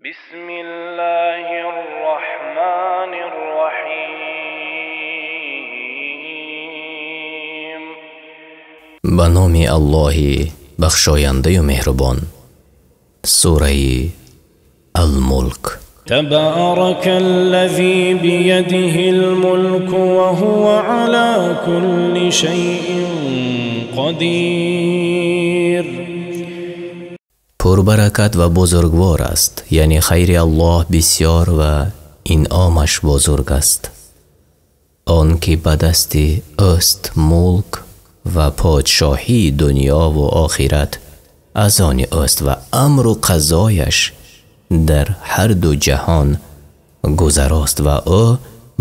بسم الله الرحمن الرحیم. Ба номи Аллоҳи бахшояндаю меҳрубон. Сураи Ал-Мулк. تبارك الذي بيده الملك وهو على كل شيء قدير. Пурбаракат ва бузургвор аст, яъне хайри Аллоҳ бисёр ва инъомаш бузург аст. Он ки ба дасти ӯст мулк ва подшоҳии дунёву охират аз они ӯст ва амру қазояш дар ҳар ду ҷаҳон гузарост ва ӯ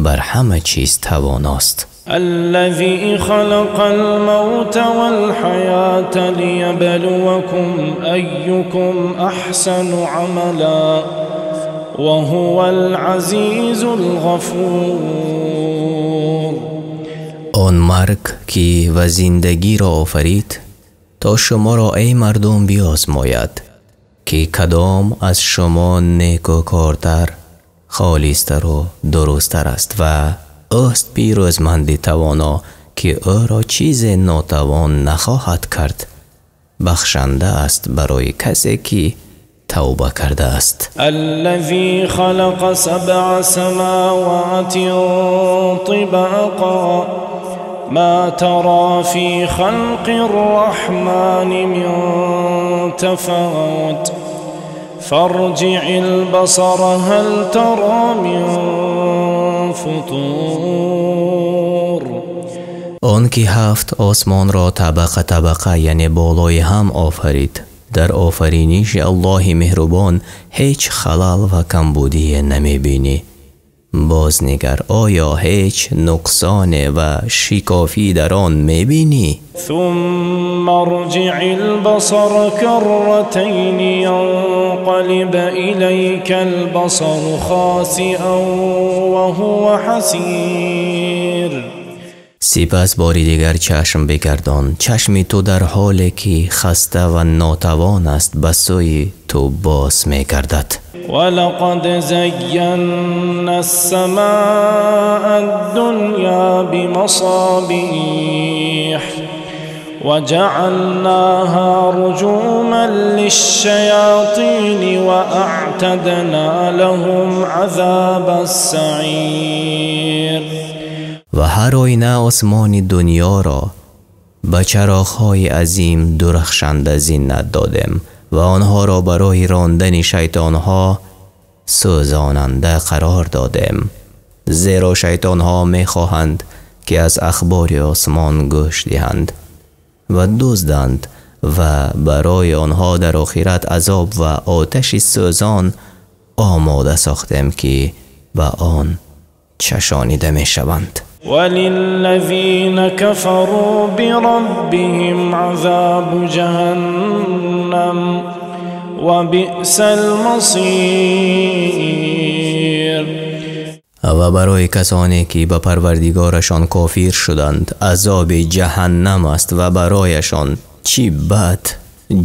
бар ҳама чиз тавоност. الذي خلق الموت والحياة ليبلوكم أيكم أحسن عملا وهو العزيز الغفور. Он марг ки ва зиндагиро офарид то шуморо эй мардум биозмояд, ки кадом аз шумо некӯкортар, холистару дурусттар аст, ва ӯст пирӯзманди тавоно, ки ӯро чизе нотавон нахоҳад кард, бахшанда аст барои касе ки тавба кардааст. الذي خلق سبع سماوات طباقا ما ترى في خلق الرحمن من تفاوت فارجع البصر هل ترى من فطور. Он ки ҳафт осмонро табақа табақа, яъне болои ҳам офарид, дар офариниши Аллоҳи меҳрубон ҳеҷ халал ва камбудие намебинӣ. Боз нигар, оё ҳеҷ нуқсоне ва шикофӣ дар он мебинӣ? ثم ارجع البصر كرتين ينقلب إليك البصر خاسئا وهو حسير. Сипас бори дигар чашм бигардон, чашми ту дар ҳоле ки хаста ва нотавон аст ба сӯи ту боз мегардад. ولقد زينا السماء الدنيا بمصابيح وجعلناها رجوما للشياطين وأعتدنا لهم عذاب السعير. Ва ҳар оина осмони дунёро ба чароғҳои азим дурахшанда зинат додем ва онҳоро барои рондани шайтонҳо сӯзонанда қарор додем, зеро шайтонҳо мехоҳанд ки аз ахбори осмон гӯш диҳанд ва дузданд, ва барои онҳо дар охират азоб ва оташи сӯзон омода сохтем ки ба он чашонида мешаванд. وللذين كفروا بربهم عذاب جهنم وبئس المصير. Ва барои касоне ки ба Парвардигорашон кофир шуданд азоби ҷаҳаннам аст, ва барояшон чӣ бад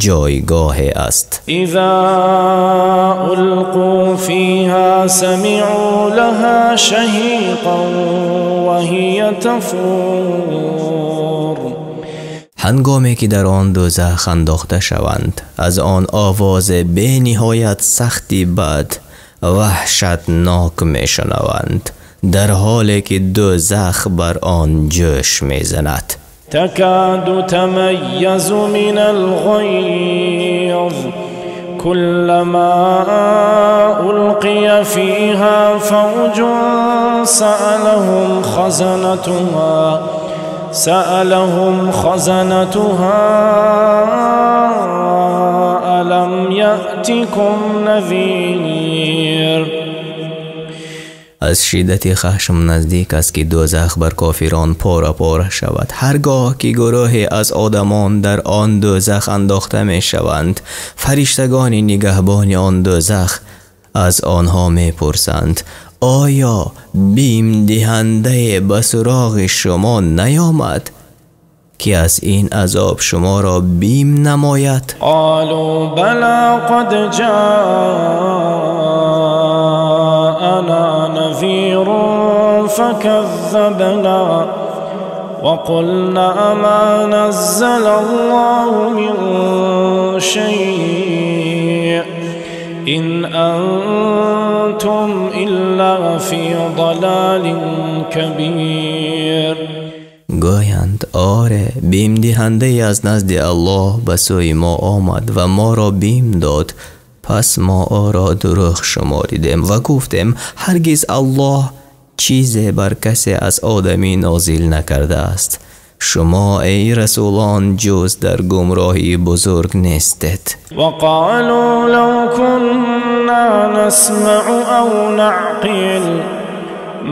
ҷойгоҳе аст. إذا ألقوا فيها سمعوا لها شهيقا وهي تفور. Ҳангоме ки дар он дӯзах андохта шаванд, аз он овози бениҳоят сахти бад ваҳшатнок мешунаванд, дар ҳоле ки дӯзах бар он ҷӯш мезанад. تكاد تميز من الغيظ كلما ألقي فيها فوج سألهم خزنتها ألم يأتكم نذير. Аз шиддати хашм наздик аст ки дӯзах бар кофирон пора пора шавад. Ҳаргоҳ ки гурӯҳе аз одамон дар он дӯзах андохта мешаванд, фариштагони нигаҳбони он дӯзах аз онҳо мепурсанд: оё бимдиҳандае ба суроғи шумо наёмад ки аз ин азоб шуморо бим намояд? قالوا بلى قد جاءنا فكذبنا وقلنا ما نزل الله من شيء إن أنتم إلا في ضلال كبير. Гӯянд: оре, бимдиҳандае аз назди Аллоҳ ба сӯи мо омад ва моро бим дод, пас мо ӯро дурӯғ шуморидем ва гуфтем: ҳаргиз Аллоҳ чизе бар касе аз одамӣ нозил накардааст. Шумо эй расулон ҷуз дар гумроҳии бузург нестед. وقالوا لو كنا نسمع أو نعقل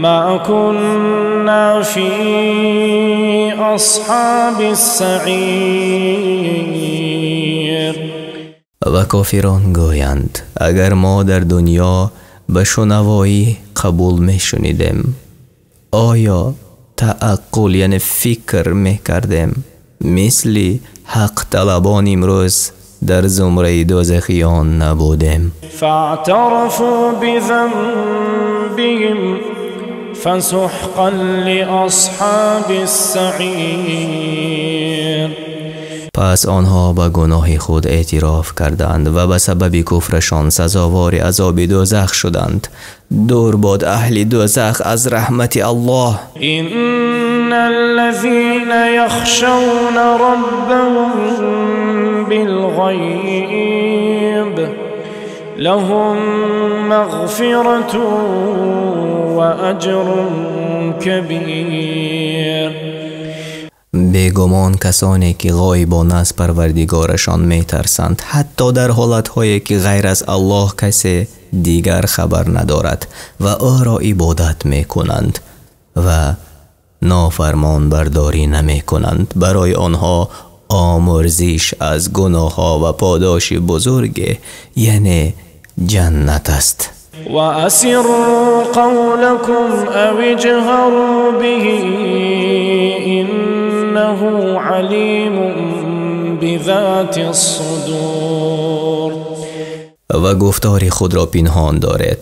ما كنا في أصحاب السعير. Ва кофирон гӯянд: агар мо дар дунё ба шунавоӣ қабул мешунидем, оё тааққул яъне фикр мекардем, мисли ҳақталабон имрӯз дар зумраи дӯзахиён набудем. فاعترفوا بذنبهم فسحقا لأصحاب السعير. Пас онҳо ба гуноҳи худ эътироф карданд ва ба сабаби куфрашон сазовори азоби дӯзах шуданд. Дур бод аҳли дӯзах аз раҳмати Аллоҳ. إن الذين يخشون ربهم بالغيب لهم مغفرة وأجر كبير. Бегумон касоне ки ғоибона аз Парвардигорашон метарсанд, ҳатто дар ҳолатҳое ки ғайр аз Аллоҳ касе дигар хабар надорад ва ӯро ибодат мекунанд ва нофармонбардорӣ намекунанд, барои онҳо омӯрзиш аз гуноҳҳо ва подоши бузурге, яъне ҷаннат аст. وأسروا قولكم أو اجهروا به إنه عليم بذات الصدور. Ва гуфтори худро пинҳон доред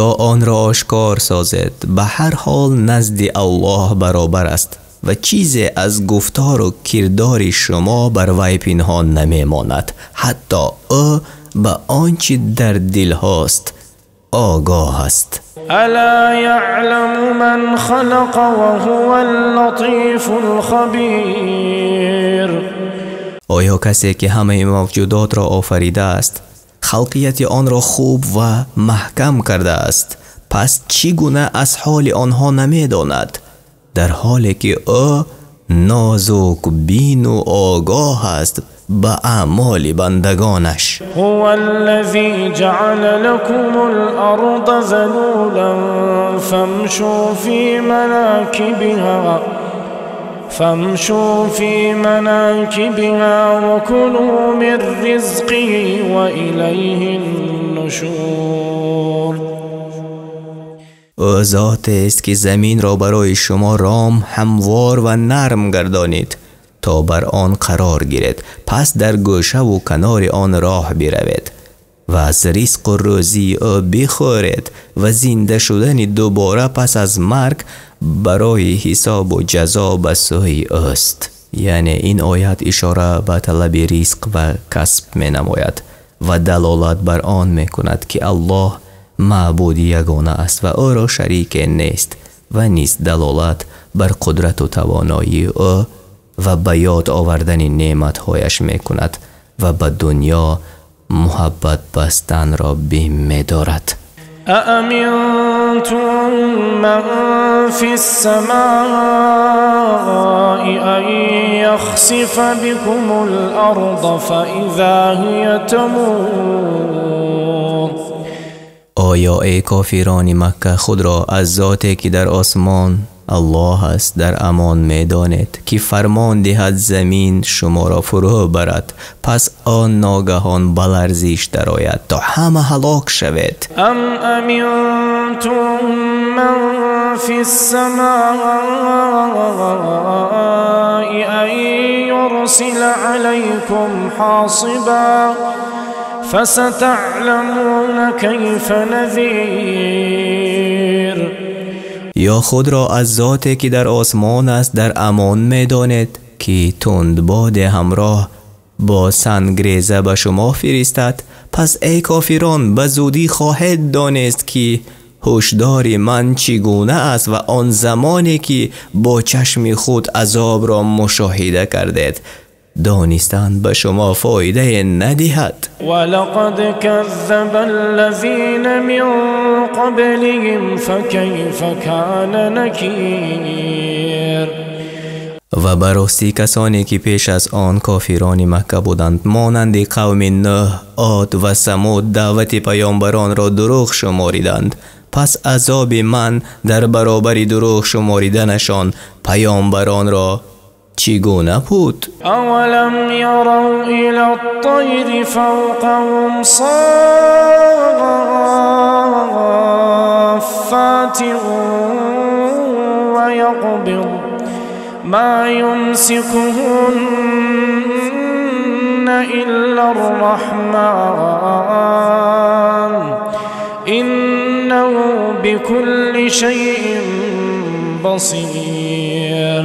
ё онро ошкор созед, ба ҳар ҳол назди Аллоҳ баробар аст ва чизе аз гуфтору кирдори шумо бар вай пинҳон намемонад, ҳатто ӯ ба он чи дар дилҳост огоҳ аст. ألا يعلم من خلق وهو اللطيف الخبير. Оё касе ки ҳамаи мавҷудотро офаридааст, халқияти онро хуб ва маҳкам кардааст, пас чӣ гуна аз ҳоли онҳо намедонад, дар ҳоле ки ӯ нозукбину огоҳ аст ба аъмоли бандагонаш. هو الذي جعل لكم الأرض ذلولا فامشوا في مناكبها وكلوا من رزقه وإليه النشور. Ӯ зотест ки заминро барои шумо ром, ҳамвор ва нарм гардонид, то бар он қарор гиред, пас дар гӯшаву канори он роҳ биравед ва аз ризқу рӯзии ӯ бихӯред ва зинда шудани дубора пас аз марг барои ҳисобу ҷазо ба сӯи ӯст. Яъне ин оят ишора ба талаби ризқ ва касб менамояд ва далолат бар он мекунад, ки Аллоҳ маъбуди ягона аст ва ӯро шарике нест, ва низ далолат бар қудрату тавоноии ӯ ва ба ёд овардани неъматҳояш мекунад ва ба дунё муҳаббат бастанро бим медорад. أأمنتم من في السماء أن يخسف بكم الأرض فإذا هي تمور. Оё эй кофирони Макка худро аз зоте ки дар осмон Аллоҳ аст дар амон медонед, ки фармон диҳад замин шуморо фурӯ барад, пас он ногаҳон ба ларзиш дарояд то ҳама ҳалок шавед? أم أمنتم من في السماء أن يرسل عليكم حاصبا فستعلمون كيف نذير. Ё худро аз зоте ки дар осмон аст дар амон медонед, ки тундбод ҳамроҳ бо сангреза ба шумо фиристад? Пас эй кофирон, ба зудӣ хоҳед донист, ки ҳушдори ман чӣ гуна аст ва он замоне ки бо чашми худ азобро мушоҳида кардед, донистан ба шумо фоида надиҳад. ولقد كذب الذين من قبلهم فكيف كان نكير. Ва ба ростӣ касоне ки пеш аз он кофирони Макка буданд, монанди қавми Нӯҳ, Од ва Самуд, даъвати паёмбаронро дурӯғ шумориданд. Пас азоби ман дар баробари дурӯғ шумориданашон паёмбаронро чӣ гуна буд? أولم يروا إلى الطير فوقهم صافات ويقبض ما يمسكهن إلا الرحمن إنه بكل شيء بصير.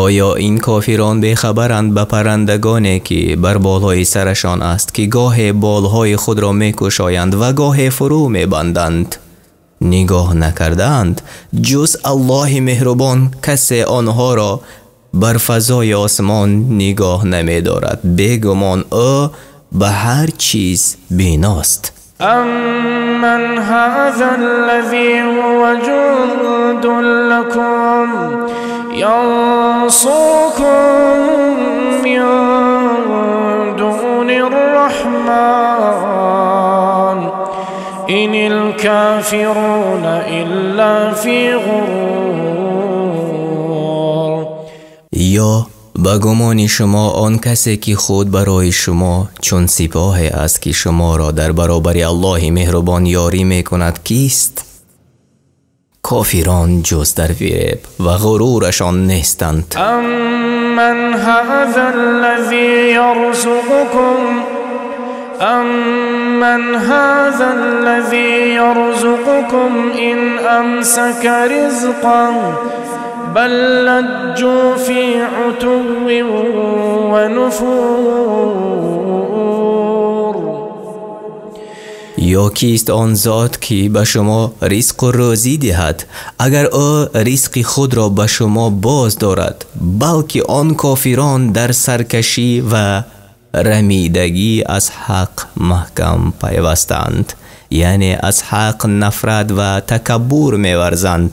Оё ин кофирон бехабаранд ба паррандагоне ки бар болои сарашон аст, ки гоҳе болҳои худро мекушоянд ва гоҳе фурӯ мебанданд? Нигоҳ накардаанд ҷуз Аллоҳи меҳрубон касе онҳоро бар фазои осмон нигоҳ намедорад. Бегумон ӯ ба ҳар чиз биност. أمن هذا الذي هو جند لكم ينصركم من دون الرحمن إن الكافرون إلا في غرور. Ё ба гумони шумо он касе ки худ барои шумо чун сипоҳе аст, ки шуморо дар баробари Аллоҳи меҳрубон ёрӣ мекунад, кист? Кофирон ҷуз дар фиреб ва ғурурашон нестанд. أمن هذا الذي يرزقكم أمن هذا الذي يرزقكم إن أمسك رزقه بل لجوا في عتو ونفور. Ё кист он зот ки ба шумо ризқу рӯзӣ диҳад, агар ӯ ризқи худро ба шумо боз дорад? Балки он кофирон дар саркашӣ ва рамидагӣ аз ҳақ маҳкам пайвастанд, яъне аз ҳақ нафрат ва такаббур меварзанд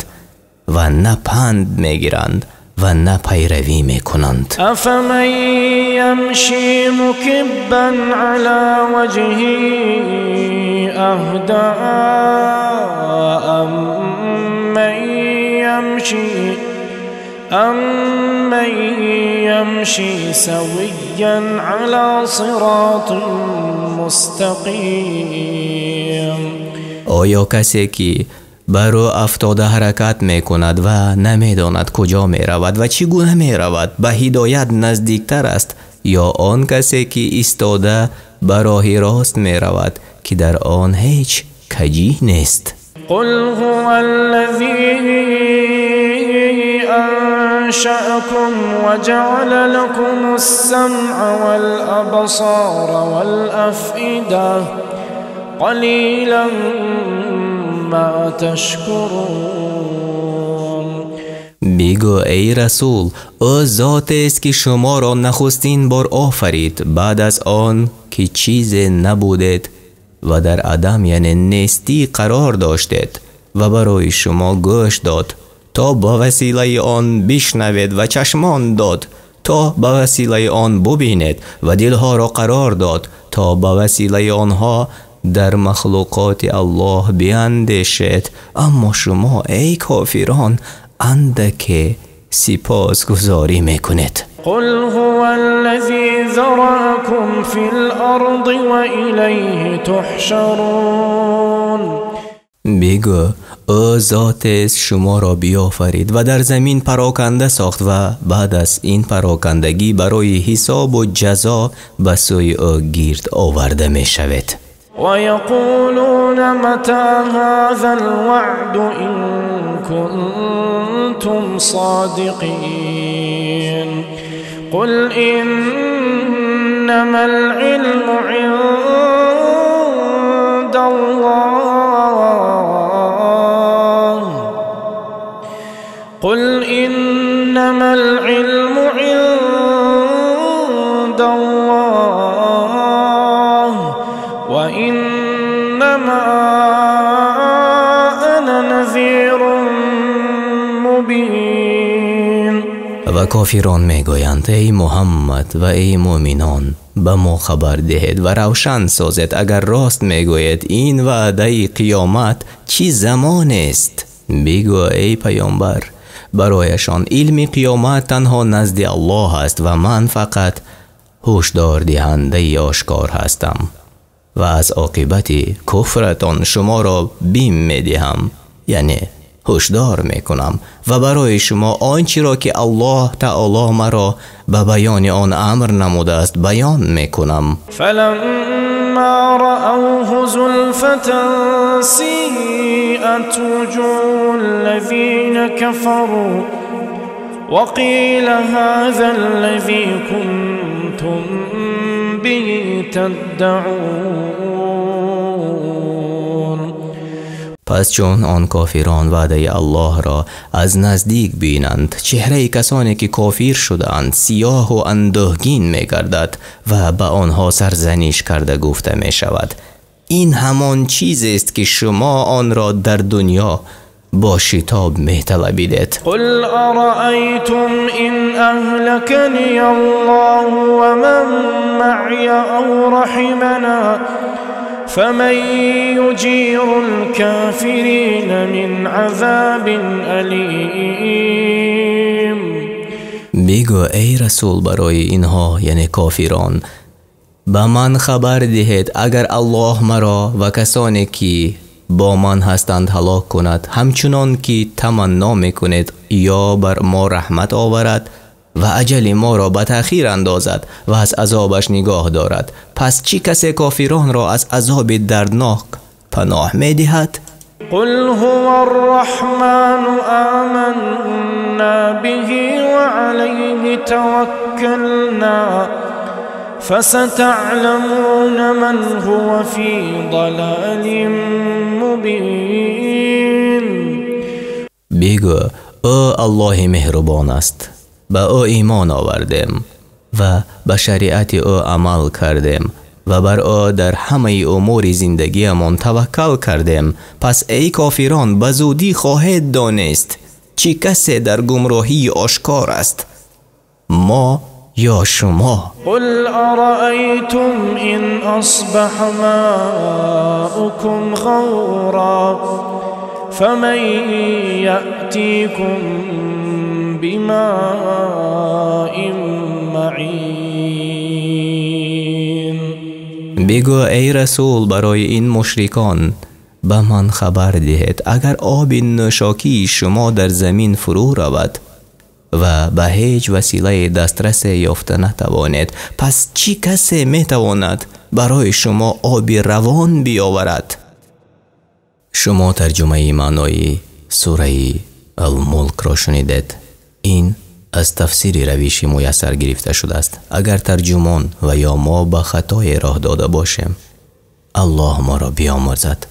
ва на панд мегиранд ва на пайравӣ мекунанд. أفمن يمشي مكبا على وجهه أهدى أمن يمشي سويا على صراط مستقيم. Оё касе ки ба рӯ афтода ҳаракат мекунад ва намедонад куҷо меравад ва чӣ гуна меравад, ба ҳидоят наздиктар аст, ё он касе ки истода ба роҳи рост меравад, ки дар он ҳеҷ каҷӣ нест? قل هو الذي أنشأكم وجعل لكم السمع والأبصار والأفئدة قليلا ما تشكرون. Бигӯ эй расул, ӯ зотест ки шуморо нахустин бор офарид, баъд аз он ки чизе набудед ва дар адам, яъне нестӣ, қарор доштед, ва барои шумо гӯш дод то ба василаи он бишнавед ва чашмон дод то ба василаи он бубинед ва дилҳоро қарор дод то ба василаи онҳо дар махлуқоти Аллоҳ биандешед. Аммо шумо эй кофирон андаке сипосгузорӣ мекунед. قل هو الذي ذرأكم في الأرض وإليه تحشرون. Бигӯ ӯ зотест шуморо биёфарид ва дар замин пароканда сохт ва баъд аз ин парокандагӣ барои ҳисобу ҷазо ба сӯи ӯ гирд оварда мешавед. ويقولون متى هذا الوعد إن كنتم صادقين قل إنما العلم عند الله قل إنما العلم عند الله وإنما أنا نذير مبين. Ва кофирон мегӯянд: эй Муҳаммад ва эй мӯъминон, ба мо хабар диҳед ва равшан созед, агар рост мегӯед, ин ваъдаи қиёмат чӣ замонест? Бигӯ эй паёмбар, барояшон илми қиёмат танҳо назди Аллоҳ аст ва ман фақат ҳушдордиҳандаи ошкор ҳастам ва аз оқибати куфратон шуморо бим медиҳам, яъне ҳушдор мекунам ва барои шумо он чиро ки Аллоҳ таоло маро ба баёни он амр намудааст баён мекунам. فلما رأوه زلفة سيئت وجوه الذين كفروا وقيل هذا الذي كنتم به تدعون. Пас чун он кофирон ваъдаи Аллоҳро аз наздик бинанд, чеҳраи касоне ки кофир шудаанд сиёҳу андӯҳгин мегардад ва ба онҳо сарзаниш карда гуфта мешавад: ин ҳамон чизест ки шумо онро дар дунё бо шитоб металабидед. قل أرأيتم إن أهلكني الله ومن معي أو رحمنا فمن يجير الكافرين من عذاب أليم. Бигӯ эй расул барои инҳо, яъне кофирон, ба ман хабар диҳед, агар Аллоҳ маро ва касоне ки бо ман ҳастанд ҳалок кунад, ҳамчунон ки таманно мекунед, ё бар мо раҳмат оварад ва аҷали моро ба таъхир андозад ва аз азобаш нигоҳ дорад, пас чӣ касе кофиронро аз азоби дарднок паноҳ медиҳад? قل هو الرحمن آمنا به وعليه توكلنا فستعلمون من هو في ضلال مبين. Бигӯ ӯ Аллоҳи меҳрубон аст, ба ӯ имон овардем ва ба шариати ӯ амал кардем ва бар ӯ дар ҳамаи умури зиндагиамон таваккал кардем. Пас эй кофирон, ба зудӣ хоҳед донист чӣ касе дар гумроҳии ошкор аст, мо ё шумо. قل أرأيتم إن أصبح ماؤكم غورا فمن يأتيكم بماء معين. Бигӯ эй расул барои ин мушрикон, ба ман хабар диҳед, агар оби нӯшокии шумо дар замин фурӯ равад ва ба ҳеҷ василаи дастрасе ёфта натавонед, пас чӣ касе метавонад барои шумо оби равон биёварад? Шумо тарҷумаи маънои сураи Алмулкро шунидед. Ин аз тафсири равиши муяссар гирифта шудааст. Агар тарҷумон ва ё мо ба хатое роҳ дода бошем, Аллоҳ моро биомӯрзад.